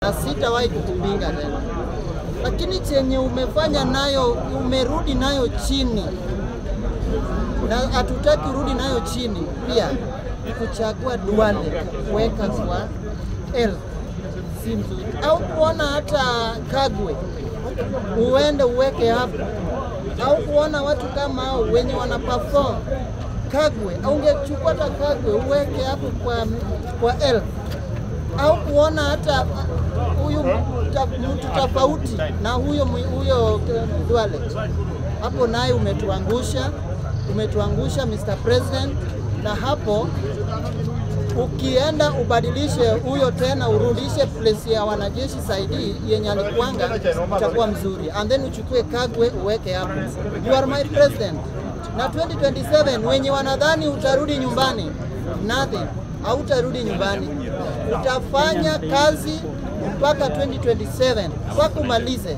Na sitawahi kukupinga tena, lakini chenye umefanya nayo umerudi nayo chini, na hatutaki urudi nayo chini pia. Kuchagua Duale kuweka kwa health si mzuri, au kuona hata Kagwe uende uweke hapo, au kuona watu kama hao wenye wana perform Kagwe, au ungechukua hata Kagwe uweke hapo kwa health, au kuona hata huyu mtu tofauti na huyo huyo Duale hapo, naye umetuangusha, umetuangusha Mr. President, na hapo ukienda ubadilishe huyo tena urudishe place ya wanajeshi saidi yenye alikuanga, itakuwa mzuri, and then uchukue Kagwe uweke hapo. You are my president. Na 2027 wenye wanadhani utarudi nyumbani, nothing, hautarudi nyumbani, utafanya kazi mpaka 2027 mpaka umalize.